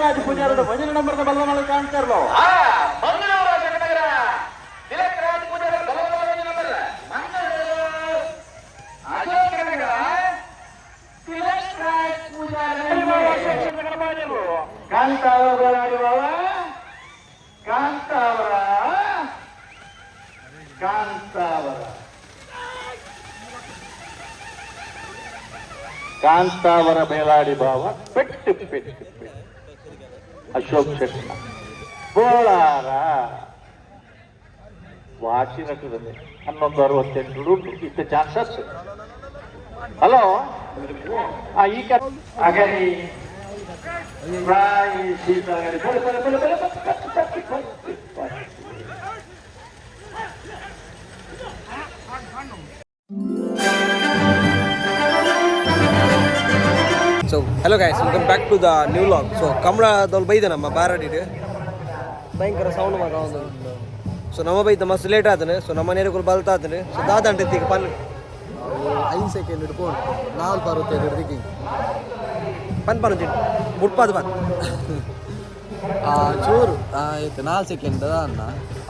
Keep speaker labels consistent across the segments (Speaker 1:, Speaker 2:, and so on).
Speaker 1: ರಾಜ್ ಪೂಜಾರಿ ಒಂಜನೇ ನಂಬರ್ದ ಬಲ್ಲಮಲ್ಲ ಕಾಣ್ತಾರಲ್ಲ.
Speaker 2: ಮಂಗಳೂರು ಜಗನಗರ ತಿಲಕ್ ರಾಜ್ ಪೂಜಾರಿ ಬಲಮಲ್ಲ ಒಂದು ನಂಬರ್. ಮಂಗಳೂರು ಅಶೋಕ ನಗರ ತಿಲಕ್ ರಾಜ್ ಪೂಜಾರಿ.
Speaker 1: ಕಾಂತಾವರ ಬಾಬಾ, ಕಾಂತಾವರ, ಕಾಂತಾವರ, ಕಾಂತಾವರ ಬೇಲಾಡಿ ಬಾವ. ಪೆಟ್ಟು ಪೆಟ್ಟು ಪೆಟ್ಟು. ಅಶೋಕ್ ಶೆಟ್ಟ ಬೋಳಾರ ವಾಚಿನಟದಲ್ಲಿ 11:68 ಉಂಟು ಇತ್ತ ಚಾನ್ಸಸ್. ಹಲೋ, ಈ ಅಗರಿ ರಾಯಿ ಸೀತಾಗರಿ ಬಲೆ ಬಲೆ ಬಲೆ ಬಲೆ ಪಟ್ಟು ಪಟ್ಟು ಪಟ್ಟು ಪಟ್ಟು.
Speaker 3: So hello guys, welcome back to the new vlog. So ಕಮಲದವ್ರು ಬೈದೆ ನಮ್ಮ ಬಾರಡಿಡು ಭಯಂಕರ ಸೌಂಡ್ ಮಾತ ಒಂದು. ಸೊ ನಮ್ಮ ಬೈತ ಮಸ್ತ್ ಲೇಟ್ ಆತನೆ. ಸೊ ನಮ್ಮ ನೇರಕುಲು ಬಲ್ತಾತನೆ. ಸೊ ದಾದಂಟೆ ಈಗ ಪನ್.
Speaker 4: 5 ಸೆಕೆಂಡ್ ಹಿಡ್ಕೊಂಡು ನಾಲ್ ಬರುತ್ತೆ ಹಿಡ್ದಿಕ್ಕಿ.
Speaker 3: ಪನ್ ಪನ್ ಬುಟ್ಪಾದ ಬಾ.
Speaker 4: ಚೂರು ಆಯ್ತು, 4 ಸೆಕೆಂಡ್ ಅನ್ನ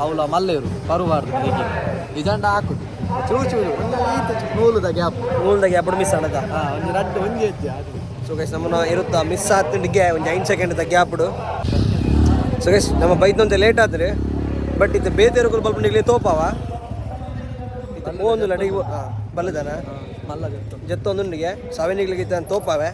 Speaker 4: ಅವಳ ಮಲ್ಲೇರು ಬರಬಾರ್ದು ದಿಕ್ಕಿ ನಿಜಂಡ ಹಾಕುದು ಚೂರು ಚೂರು ಒಂದು ಈತ ನೂಲುದ ಗ್ಯಾಪ್.
Speaker 3: ನೂಲ್ದಾಗ ಗ್ಯಾಪ್ ಮಿಸ್ ಆಣದ.
Speaker 4: ಹಾಂ, ಒಂದು ರಡ್ಡು ಒಂಜಿ ಹೆಜ್ಜೆ ಅದು.
Speaker 3: ಸೊ ಗೈಸ್, ನಮ್ಮನ್ನ ಇರುತ್ತಾ ಮಿಸ್ ಆತಂಡಿಗೆ ಒಂದು 5 ಸೆಕೆಂಡ್ ಗ್ಯಾಪ್. ಸೊ ಗೈಸ್, ನಮ್ಮ ಬೈತ್ನಂತೆ ಲೇಟ್ ಆದ್ರೆ, ಬಟ್ ಇದು ಬೇತೆರುಕುಲು ಬಲ್ಪುಂಡಿಗ್ಲಿ ತೋಪಾವ ಇದು ಒಂದು ಲಡಿಗೆ ಬಲ್ಲದಾನ.
Speaker 4: ಮಲ್ಲ ಜೊತ್ತು.
Speaker 3: ಜತ್ತೊಂದುಂಡಿಗೆ ಸಾವಿನಿಗ್ಲಿಗೆ ತೋಪಾವೆ.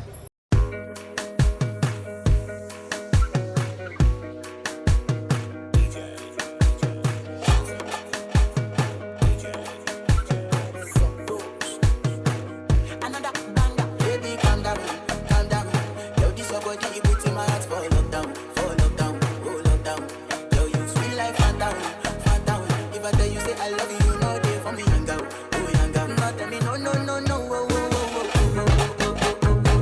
Speaker 5: Another banger. Baby, calm down, calm down. Yo, this your body, it puts in my heart for lockdown, for lockdown, oh lockdown. Yo, you sweet life, phantom, phantom. If I tell you say I love you, you know they for me, young girl, oh young girl. No, tell me no, no, no, no, oh, oh, oh, oh, oh, oh, oh, oh, oh, oh, oh,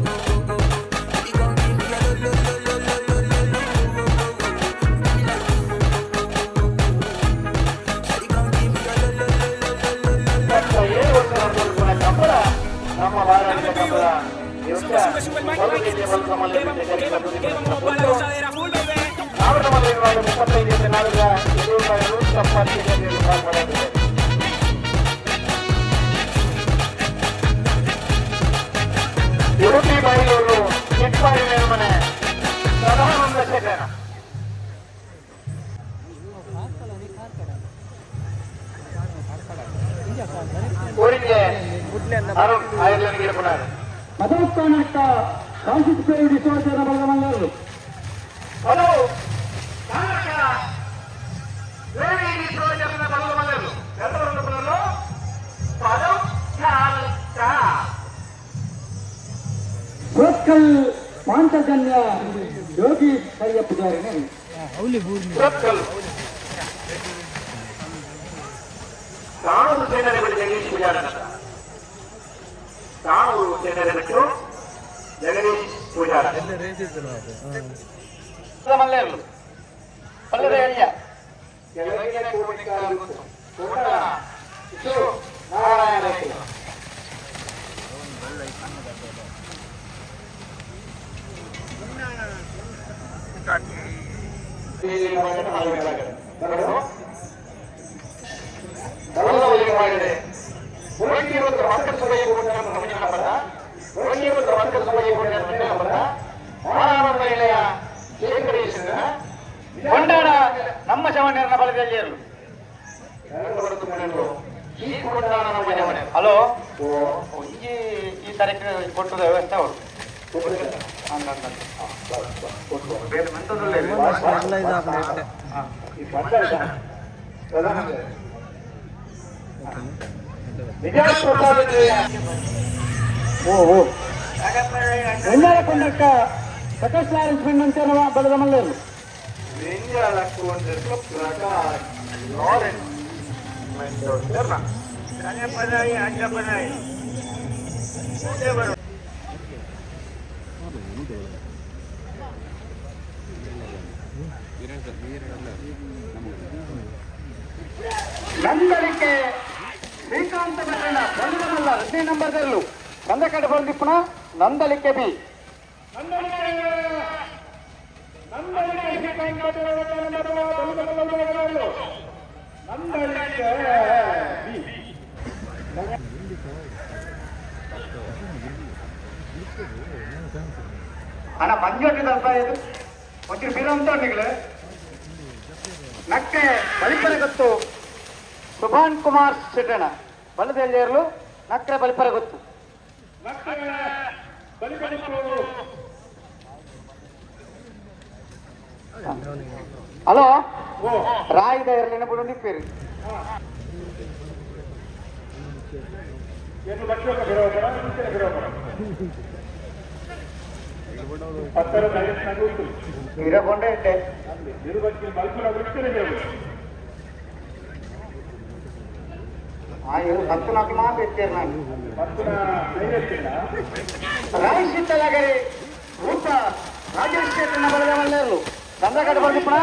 Speaker 5: oh, oh. Baby, come give me your lo, lo, lo, lo, lo, lo, lo, oh, oh, oh, oh. Got me like, oh, oh, oh, oh, oh, oh, oh. Shawty, come give me your lo, lo, lo, lo, lo, lo, lo.
Speaker 1: 7 ವರ್ಷ ತೋರಿಸುವ ಕಂಬಳ ನಮ್ಮ ಬಾರಾಡಿದ Kambala. 35. Udupi Bailur Chikkadi Mermane Sadananda ಶೇಖರ. ಊರಿಗೆ Arun Ireland ಗಿಡಪುನಾರ್. Hello,
Speaker 6: Panchajanya Yogi ಕೈಯ ಪೂಜಾರಿನೇ.
Speaker 1: ಕಾಣೂರು ಸೇನರೆಗಳು ಜಗದೀಶ್ ಪೂಜಾರನ. ಕಾಣೂರು ಸೇನರೆಗಳು ಜಗದೀಶ್ ಪೂಜಾರ. ಮಲ್ಲೇರ್ಲು ಪಲ್ಲದ ಎಳಿಯ ನಾರಾಯಣ.
Speaker 2: ಕೊಂಡಾಡ ನಮ್ಮ ಶವಣ್ಯರನ್ನ ಬಲದಲ್ಲಿಯರು. Hello, ಈ ಈ ತಾರೀಕು ಕೊಟ್ಟದ ವ್ಯವಸ್ಥೆ ಅವರು. ಬೇರೆ ಮಂತದಲ್ಲೇ.
Speaker 6: ಓ ಓ ಕೊಂಡಕ್ಕ ಪ್ರಕಾಶ್ ಲಾರೆನ್ಸ್ ಮೆಣ್ಣಂತೆ ಬಲದ ಮಲ್ಲೇರು.
Speaker 1: ಪ್ರಕಾಶ್ ಲಾರೆನ್ಸ್ ಮೆಂಡೋಸರ್ನ.
Speaker 6: ನಂದಳಿಕೆ ಶ್ರೀಕಾಂತ ಭಟ್ರಣ ಬಲದ ಮಲ್ಲ 2ನೇ ನಂಬರ್ದಲ್ಲೂ ಬಂದ ಕಡೆ ಬಂದಿಪ್ಪಣ ನಂದಳಿಕೆ ಬಿ. ಅಣ್ಣ ಮಂಜೋಟಿ ದಲ್ಪ ಇದು ಒಂಚೂರು ಬಿರಂತ ನಿಗ್ಲು ನಕ್ಕೆ ಬಲಿಪರ ಗೊತ್ತು ಸುಭಾನ್ ಕುಮಾರ್ ಶೆಟ್ಟಣ ಬಲದೆಲ್ಲೇರ್ಲು ನಕ್ರೆ ಬಲಿಪರ ಗೊತ್ತು. ಹಲೋ ರಾಯಿದ ಇರಲಿನ ಬುಡು ನಿಪ್ಪೇರಿ. ಇರಕೊಂಡೆ ಇಟ್ಟೆ. ಇವರು ಹತ್ತು ನಾಲ್ಕು ಮಾತು ಎತ್ತೀರ ನಾನು. ರಾಯ್ ಶೀತಲಗರಿ ರೂಪ ರಾಜೇಶ್ ಶೆಟ್ಟಣ ಬಲದ ಮಲ್ಲೇರ್ಲು ಚಂದ್ರಗಡ್ಡ ಬಂದಿಪ್ಪಣ.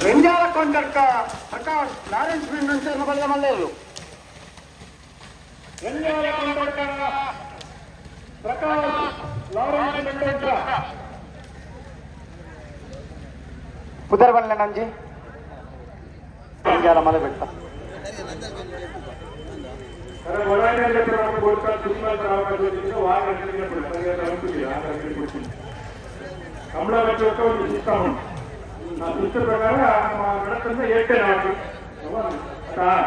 Speaker 6: ರೆಂಜಾಲ ಕೊಂಡರ್ಕ ಪ್ರಕಾಶ್ ಲಾರೆನ್ಸ್ ಮಿಂಡನ್ ಬಲದ ಮಲ್ಲೇರ್ಲು. ಪುದರ್ ಬಲ್ಲ ನಂಜಿ ರೆಂಜಾಲ ಮಲೆ ಬೆಟ್ಟ.
Speaker 1: ಪ್ರಕಾರ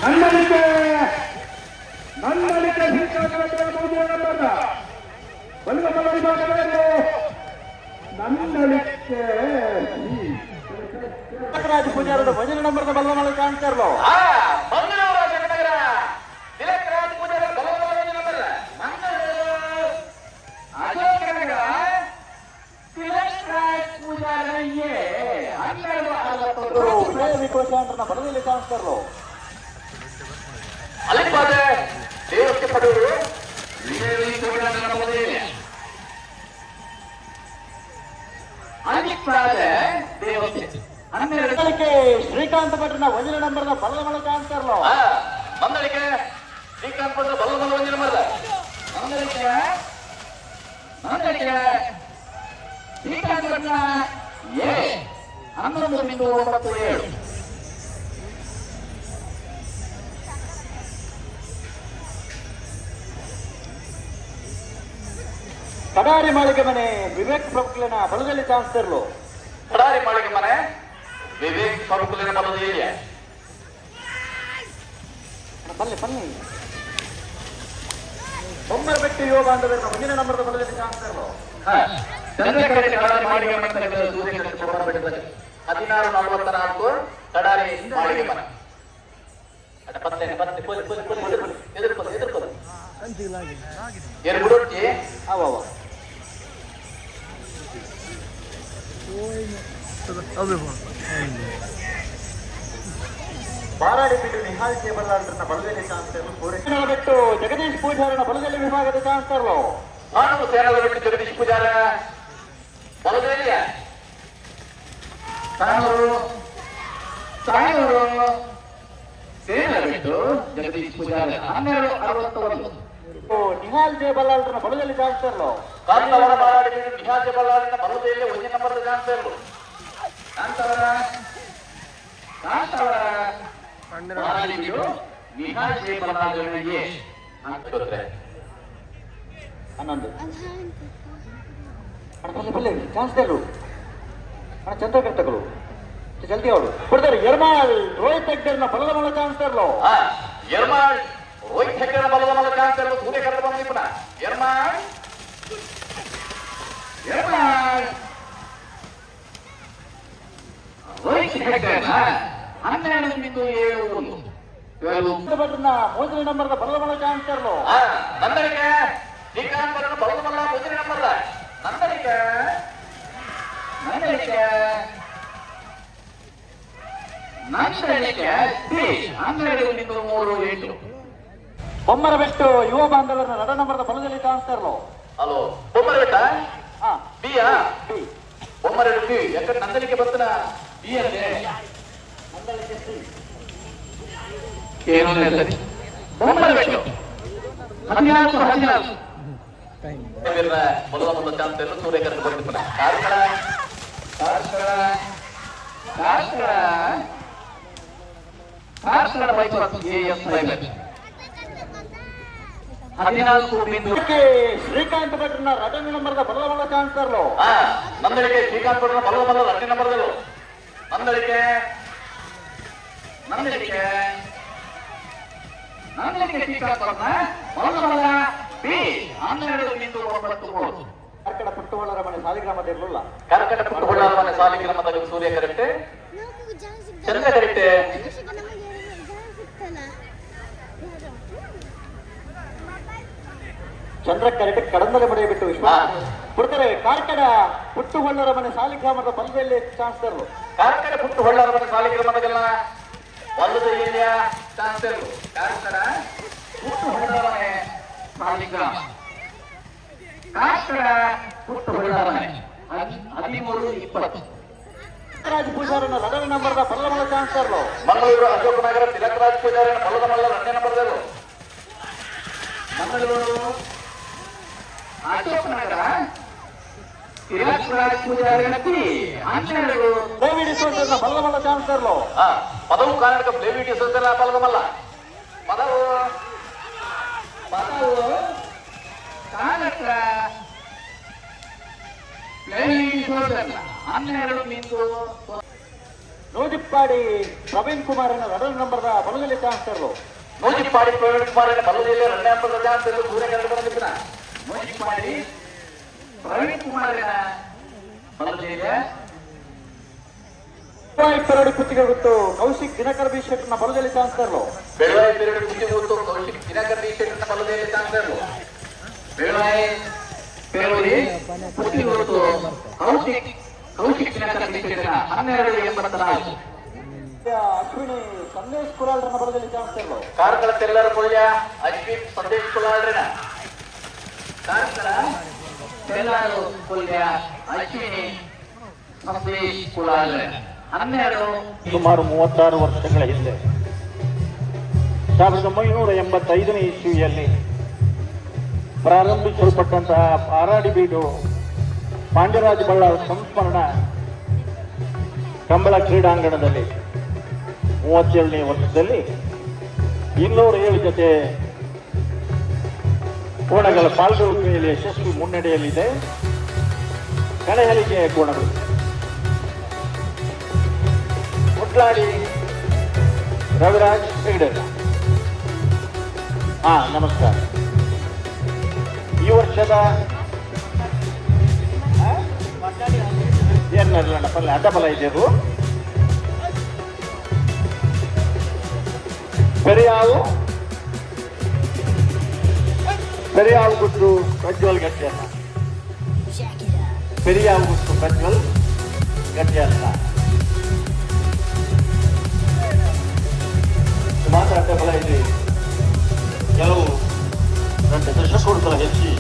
Speaker 1: ನಂದಳಿಕೆ ನಂದಳಿಕೆ ನಂದಳಿಕೆ
Speaker 6: ರಾಜ ಪೂಜಾರದ ಭಜನೆ ನಂಬರ್ದ ಬಲ್ಲ ಮಳೆ ಕಾಣ್ತಾರಲೋ. ಬಲದಲ್ಲಿ ಕಾಣಿಸ್ತಾರಲೋ. ನಂದಳಿಕೆ ಶ್ರೀಕಾಂತ ಭಟ್ರನ ಒಂದನೇ ನಂಬರ್ದ ಬಲದ ಮಳೆ ಕಾಣಿಸ್ತಾರಲೋ.
Speaker 2: ಮಂದಳಿಕೆ ಶ್ರೀಕಾಂತ್ ಭಟ್ರ ಬಲ್ಲ ಮಲ್ಲ ಒಂದಿನ ನಂಬರ್ದ. ಮಂದಳಿಕೆ ಮಂದಳಿಕೆ ಶ್ರೀಕಾಂತ್ ಭಟ್ರ ಎ 11.97.
Speaker 6: ಕಡಾರಿ ಮಾಳಿಗೆ ಮನೆ ವಿವೇಕ್ ಪ್ರಭುಕ್ಲೆನ ಬಲದಲ್ಲಿ ಕಾಣಿಸ್ತಿರ್ಲು.
Speaker 2: ಕಡಾರಿ ಮಾಳಿಗೆ ಮನೆ ವಿವೇಕ್ ಪ್ರಭುಕುಲಿನ ಬಲದ ಏರಿಯಾ.
Speaker 6: ಬಲ್ಲೆ ಬನ್ನಿ ಬೊಮ್ಮರಬೆಟ್ಟು ಯುವ ಬಾಂಧವರ ಮುಂದಿನ ನಂಬರ್ದ ಬಲದಲ್ಲಿ ಕಾಣಿಸ್ತಿರ್ಲು.
Speaker 2: ಚಂದ್ರಕರೆ ಕಡಾರಿ ಮಾಳಿಗೆ ಮನೆ 16:44 ಕಡಾರಿ ಮಾಳಿಗೆ ಮನೆ. ಪತ್ತೆ ಪತ್ತೆ ಪೊಲಿ ಪೊಲಿ ಪೊಲಿ ಪೊಲಿ ಎದುರ್ಕೊದು ಎದುರ್ಕೊದು ಏನು ಬಿಡೋಟಿ.
Speaker 6: ಅವ ಬಾರಾಡಿ ಬಿಟ್ಟು ನಿಹಾಲ್ ಚೇಬಲ್ಲಾಲ್ರನ್ನ ಬಲದಲ್ಲಿ ಕಾಣಿಸ್ತಿರ್ಲು. ಬಿಟ್ಟು ಜಗದೀಶ್ ಪೂಜಾರನ ಬಲದಲ್ಲಿ ವಿಭಾಗದ ಕಾಣಿಸ್ತಿರ್ಲು.
Speaker 2: ಮಾನವ ಸೇನದ ಬಿಟ್ಟು ಜಗದೀಶ್ ಪೂಜಾರ ಬಲದೇವಿಯ ತಾನೂರು ತಾನೂರು ಸೇನ ಬಿಟ್ಟು ಜಗದೀಶ್ ಪೂಜಾರ 12:61.
Speaker 6: ನಿಹಾಲ್ ಜೇಬಲ್ಲಾಲ್ರನ್ನ ಬಲದಲ್ಲಿ ಕಾಣಿಸ್ತಿರ್ಲು.
Speaker 2: ಕಾಂತವರ ಬಾರಾಡಿ ಬಿಟ್ಟು ನಿಹಾಲ್ ಜಬಲ್ಲಾಲ್ರನ್ನ ಬಲದೇವಿಯ ಒಂದೇ ನಂಬರ್ದ ಕಾಣಿಸ್ತಿರ್ಲು. ಕಾಂತವರ ಕಾಂತವರ ಬಾರಾಡಿ ಬಿಟ್ಟು ನಿಹಾಲ್ ಜೇಬಲ್ಲಾಲ್ರನ್ನ ಹಾಕಿದ್ರೆ
Speaker 6: 11. ಅಣ್ಣ ಬಲ್ಲೆ ಬಲ್ಲೆ ಚಾನ್ಸ್ ಅಣ್ಣ ಚಂದ್ರಕರ್ತಗಳು ಜಲ್ದಿ ಅವಳು ಕೊಡ್ತಾರೆ. ಯರ್ಮಾಲ್ ರೋಹಿತ್ ಹೆಗ್ಡೆರ್ನ ಬಲದ ಮೂಲಕ ಕಾಣಿಸ್ತಾರಲೋ.
Speaker 2: ಯರ್ಮಾಳ್ ರೋಹಿತ್ ಹೆಗ್ಡೆನ ಬಲದ ಮೂಲಕ ಕಾಣಿಸ್ತಾ ಸೂರ್ಯ ಕರೆದು ಬಂದ ನಿಪುಣ ಯರ್ಮಾಳ್ ಯರ್ಮಾಳ್ ರೋಹಿತ್ ಹೆಗ್ಡೆನ 12.71.
Speaker 6: ಭಟ್ರನ್ನ ಮೂರನೇ ನಂಬರ್ದ ಬಲದ ಮೂಲಕ ಕಾಣಿಸ್ತಾರಲೋ.
Speaker 2: Nandalike Srikanth Nandalike C 12.38.
Speaker 6: Bommarabettu ಯುವ ಬಾಂಧವರನ್ನ ನಡ ನಂಬರದ ಬಲದಲ್ಲಿ ಕಾಣಿಸ್ತಾ ಇರಲು.
Speaker 2: ಹಲೋ, ಬೊಮ್ಮರಬೆಟ್ಟ.
Speaker 6: ಹಾ.
Speaker 2: ಬಿಯಾ?
Speaker 6: ಬಿ.
Speaker 2: ಬೊಮ್ಮರಬೆಟ್ಟು ಬಿ. ಯಾಕಂದ್ರೆ ನಂದಳಿಕೆ ಬರ್ತನ ಬಿ ಅಂತೆ.
Speaker 6: ನಂದಳಿಕೆ ಸಿ.
Speaker 2: ಏನು ಸರಿ, ಬೊಮ್ಮರಬೆಟ್ಟು 14 14. ಮೊದಲ ಮೊದಲ ಚಾನ್ಸ್ ಎಲ್ಲ ಸೂರ್ಯ ಕರೆದು ಬಂದಿದ್ದಾನೆ. Karkala, Karkala, Karkala, Karkala bypass A S private 14 ಬಿಂದು.
Speaker 6: ಶ್ರೀಕಾಂತ್ ಭಟ್ರನ್ನ ರಡನೆ ನಂಬರದ ಬಲದ ಮಲ್ಲ ಕಾಣಿಸ್ತಾ ಇರಲು.
Speaker 2: ಹಾ, ನಂದಳಿಕೆ ಶ್ರೀಕಾಂತ್ ಭಟ್ರನ ಬಲದ ಮಲ್ಲ 2ನೇ ನಂಬರ್ದಲ್ಲೂ. ನಂದಳಿಕೆ, ನಂದಳಿಕೆ, ನಂದಳಿಕೆ ಶ್ರೀಕಾಂತ್ ಭಟ್ರನ ಬಲದ ಮಲ್ಲ ಬಿ 12.93.
Speaker 6: ಕಾರ್ಕಳ ಪುಟ್ಟುವಳ್ಳರ ಮನೆ ಸಾಲಿಗ್ರಾಮದ ಇರಲಿಲ್ಲ.
Speaker 2: ಕರ್ಕಟ ಪುಟ್ಟುಕೊಳ್ಳಾರ ಮನೆ ಸಾಲಿಗ್ರಾಮದ ಸೂರ್ಯ ಕರೆಕ್ಟ್, ಚಂದ್ರ ಕರೆಕ್ಟ್.
Speaker 6: ಚಂದ್ರ ಕರೆಕ್ಟ್. ಕಡಂದಲೆ ಬಡೆಯ ಬಿಟ್ಟು ವಿಶ್ವ ಬಿಡ್ತಾರೆ. ಕಾರ್ಕಳ ಪುಟ್ಟುಗೊಳ್ಳರ ಮನೆ ಸಾಲಿಗ್ರಾಮದ ಬಲದಲ್ಲಿ ಚಾನ್ಸ್ ಇರಲು.
Speaker 2: ಕಾರ್ಕಳ ಪುಟ್ಟು ಹೊಳ್ಳಾರ ಮನೆ ಸಾಲಿಗ್ರಾಮದಾಗೆಲ್ಲ ಬಲ್ಲದ ಏರಿಯಾ ಚಾನ್ಸ್ ಇರಲು. ಕಾರ್ಕಳ ಪುಟ್ಟು ಹೊಳ್ಳಾರ ಮನೆ ಸಾಲಿಗ್ರಾಮ, ಕಾರ್ಕಳ ಪುಟ್ಟು ಹೊಳ್ಳಾರ ಮನೆ 13.20.
Speaker 6: ರಾಜ್ ಪೂಜಾರನ ರಡನೆ ನಂಬರದ ಬಲ್ಲ ಮಲ್ಲ ಚಾನ್ಸ್ ಇರಲು.
Speaker 2: ಮಂಗಳೂರು ಅಶೋಕ ನಗರ ತಿಲಕರಾಜ್ ಪೂಜಾರಿನ ಬಲ್ಲದ ಮಲ್ಲ 2ನೇ ನಂಬರ್ದಲ್ಲೂ. ಮಂಗಳೂರು ಅಶೋಕ ನಗರ ತಿಲಕರಾಜ್ ಪೂಜಾರಿನ ಪಿ 12.
Speaker 6: ಡೇವಿಡ್ ಡಿಸೋಜರ್ನ ಬಲ್ಲ ಮಲ್ಲ ಚಾನ್ಸ್ ಇರಲು.
Speaker 2: ಪದವು ಕರ್ನಾಟಕ ಪ್ಲೇವಿಟಿ ಸೋದರ ಬಲದ ಮಲ್ಲ. ಪದವು, ಪದವು ಕರ್ನಾಟಕ ಪ್ಲೇವಿಟಿ ಸೋದರ 12 ಬಿಂದು.
Speaker 6: ನೂಜಿಪ್ಪಾಡಿ ಪ್ರವೀಣ್ ಕುಮಾರನ ರಡನೆ ನಂಬರದ ಬಲದಲ್ಲಿ ಚಾನ್ಸ್ ಇರಲು.
Speaker 2: ನೂಜಿಪ್ಪಾಡಿ ಪ್ರವೀಣ್ ಕುಮಾರ್ ಬಲದಲ್ಲಿ 2ನೇ ನಂಬರದ ಚಾನ್ಸ್ ಇರಲು. ಸೂರ್ಯ ಕನ್ನಡ ಬಂದಿದ್ದಾನೆ. ನೂಜಿಪ್ಪಾಡಿ ಪ್ರವೀಣ್ ಕುಮಾರನ ಬಲದಲ್ಲಿ.
Speaker 6: ಪೆರಡಿ ಕುತ್ತಿಗೆ ಗೊತ್ತು ಕೌಶಿಕ್ ದಿನಕರ್ ಬಿ ಶೆಟ್ಟರ್ನ ಬಲದಲ್ಲಿ ಚಾನ್ಸ್ ಇರಲು.
Speaker 2: ಬೆಳವಾಯಿ ಪೆರಡಿ ಕುತ್ತಿಗೆ ಗೊತ್ತು ಕೌಶಿಕ್ ದಿನಕರ್ ಬಿ ಶೆಟ್ಟರ್ನ ಬಲದಲ್ಲಿ ಚಾನ್ಸ್ ಇರಲು. ಬೆಳವಾಯಿ ಪೆರಡಿ ಕುತ್ತಿಗೆ ಗೊತ್ತು ಕೌಶಿಕ್ ಕೌಶಿಕ್ ದಿನಕರ್ ಬಿ ಶೆಟ್ಟರ್ನ 12.84.
Speaker 6: ಅಶ್ವಿನಿ ಸಂದೇಶ್ ಕುರಾಲ್ರನ್ನ ಬಲದಲ್ಲಿ ಚಾನ್ಸ್ ಇರಲು.
Speaker 2: ಕಾರ್ಕಳ ತೆಲ್ಲರ ಕೊಳ್ಯ ಅಶ್ವಿನ್ ಸಂದೇಶ್ ಕುಲಾಳ್ರನ. ಕಾರ್ಕಳ ತೆಲ್ಲರು ಕೊಲ್ಯ ಅಶ್ವಿನಿ ಸಂದೇಶ್ ಕುಲಾಳ್ರನ 12.
Speaker 1: ಸುಮಾರು 36 ವರ್ಷಗಳ ಹಿಂದೆ 1985ನೇ ಇಸ್ವಿಯಲ್ಲಿ ಪ್ರಾರಂಭಿಸಲ್ಪಟ್ಟಂತಹ ಆರಾಡಿಬೀಡು ಪಾಂಡ್ಯರಾಜ ಬಳ್ಳಾರ ಸಂಸ್ಮರಣ ಕಂಬಳ ಕ್ರೀಡಾಂಗಣದಲ್ಲಿ 37ನೇ ವರ್ಷದಲ್ಲಿ 207 ಜೊತೆ ಕೋಣಗಳ ಪಾಲ್ಗೊಳ್ಳುವಿಕೆಯಲ್ಲಿ ಯಶಸ್ವಿ ಮುನ್ನಡೆಯಲ್ಲಿದೆ. ಕಣಹಲಿಕೆಯ ಕೋಣಗಳು ಕುಟ್ಲಾಡಿ ರವಿರಾಜ್ ಹೆಗಡೆ. ಹಾ, ನಮಸ್ಕಾರ. ಈ ವರ್ಷದ ಏನಾರಲ್ಲ ಪಲ್ಲೆ ಅಡ್ಡಬಲ ಇದೆಯದು. ಪೆರಿಯಾವು, ಪೆರಿಯಾವು ಗುಟ್ಟು ಪ್ರಜ್ವಲ್ ಗಟ್ಟಿಯನ್ನ. ಪೆರಿಯಾವು ಗುಟ್ಟು ಪ್ರಜ್ವಲ್ ಗಟ್ಟಿಯನ್ನ ಮಾತ್ರ ಅಡ್ಡಬಲ ಇದೆ. ಕೆಲವು 2 ದಶಕಗಳ ಹೆಚ್ಚಿ.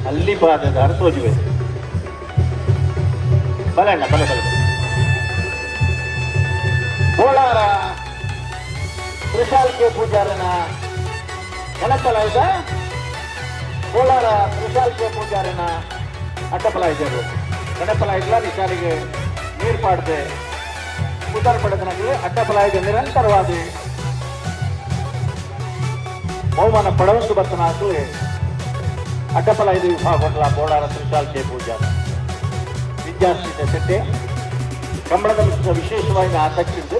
Speaker 1: ಅಲ್ಲಿ ಬಾದದ ಅರ್ಥೋಜಿವೆ. ಬಲೆ ಅಣ್ಣ, ಬಲೆ ಬಲೆ ಬಲೆ. ಬೋಳಾರ ತ್ರಿಶಾಲ್ ಕೆ ಪೂಜಾರನ ಗಣಪಲ ಇದೆ. ಕೋಲಾರ ತ್ರಿಶಾಲ್ ಕೆ ಪೂಜಾರನ ಅಡ್ಡಪಲ ಇದ್ದರು. ಗಣಪಲ ಇಲ್ಲ ನಿಶಾಲಿಗೆ ನೀರು ಪಾಡದೆ ಉದ್ದಾರ ಪಡೆದನಾಗಲಿ ಅಡ್ಡಪಲ ಇದೆ. ನಿರಂತರವಾಗಿ ಬಹುಮಾನ ಪಡವೊಂದು ಬರ್ತನಾಗಲಿ ಅಡ್ಡಪಲ ಇದು ವಿಭಾಗ ಬೋಳಾರ ತ್ರಿಶಾಲ್ ಕೆ ಪೂಜಾರ. ವಿದ್ಯಾರ್ಥಿ ಸೆಟ್ಟೆ ಕಂಬಳದ ಮಿಶ್ರ ವಿಶೇಷವಾಗಿ ಆಸಕ್ತಿ ಇದೆ.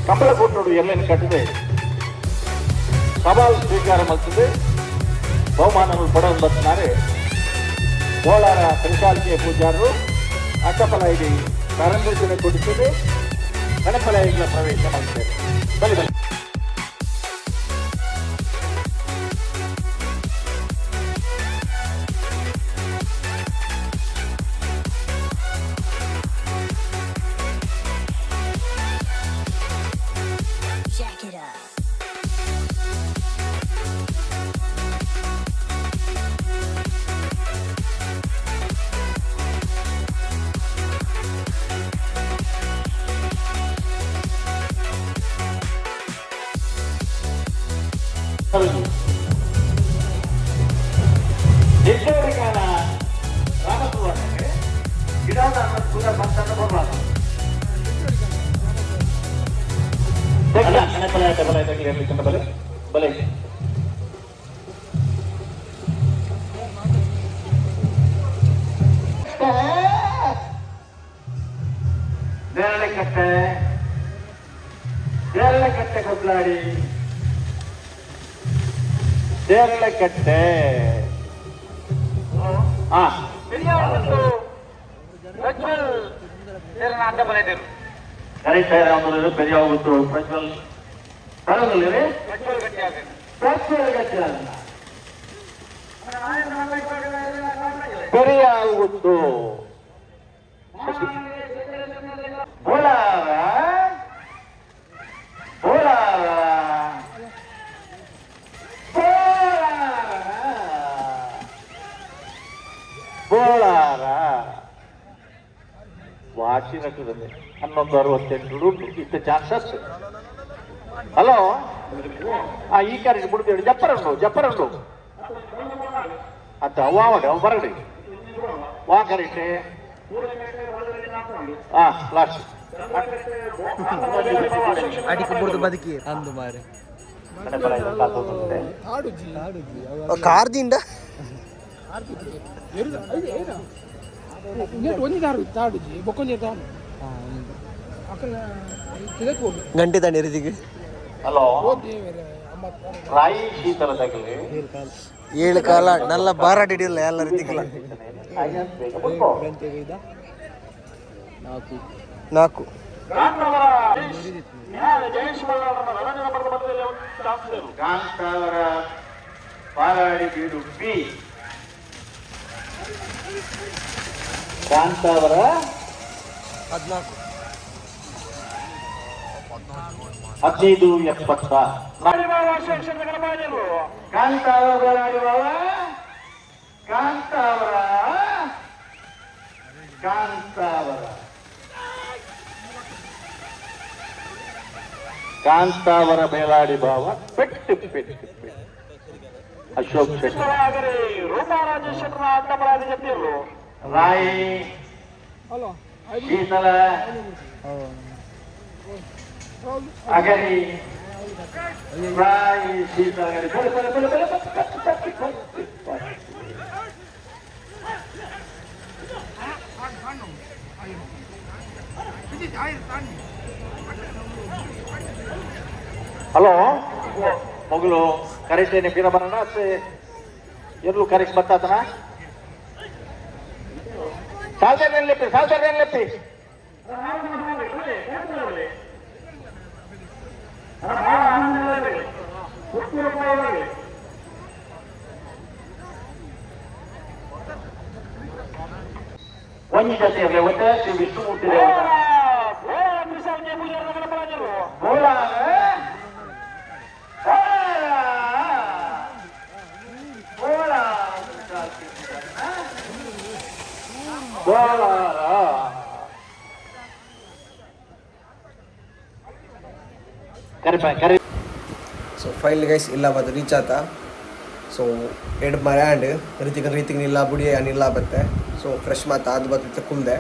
Speaker 1: ಕಂಬಳ ಕೂಟೋಡು ಎಲ್ಲೇನು ಕಟ್ಟಿದೆ ಸವಾಲು ಸ್ವೀಕಾರ ಮಾಡ್ತದೆ. ಬಹುಮಾನಗಳು ಪಡೋದು ಬರ್ತಾರೆ. ಕೋಲಾರ ತ್ರಿಶಾಲ್ಕೆ ಪೂಜಾರರು ಅಟ್ಟಪಲಾಯಿಡಿ ಕರಂದೂಸಿನ ಕೊಡಿಸದೆ ಗಣಪಲಾಯಿಗಳ ಪ್ರವೇಶ ಮಾಡ್ತಾರೆ. ಬಲಿ ಬಲಿ.
Speaker 7: Jack it up.
Speaker 1: ನಿಟ್ಟೋರಿಗಾನ ರಾಮಸುವರ್ಣಕ್ಕೆ ಗಿಡದ ಪೂರ ಬಂತನ್ನು ಬರಬಾರ್ದು. ಬಲೆ ಬಲೆ. ನೇರಳೆಕಟ್ಟೆ, ನೇರಳೆಕಟ್ಟೆ ಕೊಟ್ಲಾಡಿ, ನೇರಳೆಕಟ್ಟೆ. ಹಾ, ಕರೆಕ್ಟ್. ಪೆರಿಯಾಗುತ್ತು ಪ್ರಜ್ವಲ್ ಪರದಲ್ಲಿ ಪ್ರಜ್ವಲ್ ಗಟ್ಟಿ ಪೆರಿಯಾಗುತ್ತು. ಬೋಲಾರ, ಬೋಲಾರ, ಬೋಲಾರ, ಬೋಳಾರ ವಾಚಿನಟ್ಟದಲ್ಲಿ 11:68 ಉಂಟು. ಇತ್ತ ಚಾನ್ಸಸ್. ಹಲೋ, ಈ ಕಾರಿಗೆ ಬಿಡ್ತೇವೆ. ಜಪ್ಪರಂಡು, ಜಪ್ಪರಂಡು ಅತ್ತ ಅವ ಅವ ಬರಡಿ ವಾ ಕರೆಕ್ಟ್. ಹಾ, ಲಾಸ್ಟ್.
Speaker 3: ಅಡಿಕೆ ಬುಡ್ದು ಬದುಕಿ.
Speaker 4: ಅಂದು ಮಾರೆ.
Speaker 3: ಕಾರ್ದಿಂದ. ಗಂಟೆ ತಾಂಡಿ ರೀತಿಗೆ.
Speaker 1: ಹಲೋ, ರಾಯಿ ಶೀತಲ ತಗಲಿ.
Speaker 3: ಏಳು ಕಾಲ ನಲ್ಲ ಬಾರಾಟ ಹಿಡಿಯಲ್ಲ ಎಲ್ಲ ರೀತಿಗಳ.
Speaker 4: ನಾಲ್ಕು.
Speaker 3: ನಾಲ್ಕು.
Speaker 1: ಕಾಂತಾವರ ಪಾಲಾಡಿ ಬೀಡು ಬಿ, ಕಾಂತಾವರ.
Speaker 3: 14.
Speaker 1: 15 70. ಕಾಂತಾವರ ಬಾಲಾಡಿ ಬಾವ, ಕಾಂತಾವರ, ಕಾಂತಾವರ, ಕಾಂತಾವರ ಬೇಲಾಡಿ ಭಾವ. ಪೆಟ್ಟು ಪೆಟ್ಟು ಪೆಟ್ಟು. ಅಶೋಕ್ ಶೆಟ್ಟಿ, ರಾಯಿ ಶೀತಲ ಅಗರಿ, ರಾಯಿ ಶೀತಲ ಅಗರಿ. ಬಲೆ ಬಲೆ ಬಲೆ ಬಲೆ ಪೆಟ್ಟು ಪೆಟ್ಟು ಪೆಟ್ಟು ಪೆಟ್ಟು. ಹಲೋ, ಮೊಗಲು ಕರೆಕ್ಟ್ ಏನೇ ಬೀರ ಬರೋಣ. ಎಲ್ಲೂ ಕರೆಕ್ಟ್ ಬತ್ತಾತನ. ಸಾಲ್ತಾರ ಲೆಪ್ಪಿ, ಸಾಲ್ತಾರ ಲೆಪ್ಪಿ. ಒಂಜಿ ಜೊತೆ ಇರಲಿ ಒತ್ತೆ ಶ್ರೀ ವಿಷ್ಣುಮೂರ್ತಿ ದೇವರ ಬೋಲಾರ, ಬೋಲಾರ, ಕರಿಪ ಕರಿ.
Speaker 3: ಸೊ ಫೈನಲ್ ಗೈಸ್, ಇಲ್ಲ ಬತ್ತು ರೀಚ್ ಆತ. ಸೊ ಎಡ್ ಮರ ಆ್ಯಂಡ್ ರೀತಿಗೆ ರೀತಿಗೆ ನಿಲ್ಲ ಬುಡಿ ನಿಲ್ಲ ಬತ್ತೆ. ಸೊ ಫ್ರೆಶ್ ಮಾತು ಅದು ಬತ್ತೆ ಕುಲ್ದೆ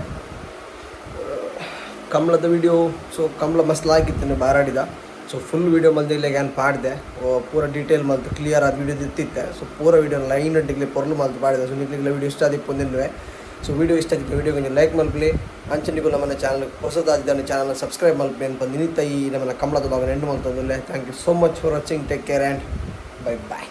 Speaker 3: ಕಂಬ್ಳದ ವಿಡಿಯೋ. ಸೊ ಕಂಬ್ಳ ಮಸ್ತ್ ಲಾಗಿತ್ತು ಬಾರಾಡಿದ. ಸೊ ಫುಲ್ ವಿಡಿಯೋ ಮಲ್ದಿಲ್ಲ ಏನು ಪಾಡ್ದೆ. ಪೂರ ಡೀಟೇಲ್ ಮಲ್ತು ಕ್ಲಿಯರ್ ಆದ ವಿಡಿಯೋ ಇತ್ತಿತ್ತೆ. ಸೊ ಪೂರ ವಿಡಿಯೋ ಲೈನ್ ಡಿಗ್ಲಿ ಪೊರ್ಲು ಮಲ್ತು ಪಾಡಿದೆ. ಸೊ ನಿಗ್ಲಿಗ್ಲ ವಿಡಿಯೋ ಇಷ್ಟ ಆದಿಪ್ಪೊಂದಿಲ್ವೇ. ಸೊ ವಿಡಿಯೋ ಇಷ್ಟ ಆಗಿತ್ತು ವಿಡಿಯೋ ಕೊಂಚ ಲೈಕ್ ಮಲ್ಪಲಿ. ಅಂಚನಿಗೂ ನಮ್ಮನ್ನ ಚಾನಲ್ ಹೊಸದಾದ ಚಾನಲ್ ಸಬ್ಸ್ಕ್ರೈಬ್ ಮಲ್ಪಲಿ ಅಂತ ನಿನಿತ ಈ ನಮ್ಮನ್ನ ಕಂಬಳದ ಭಾಗ end ಮಲ್ತೊಂದುಲ್ಲೆ. Thank you so much for watching. Take care and bye bye.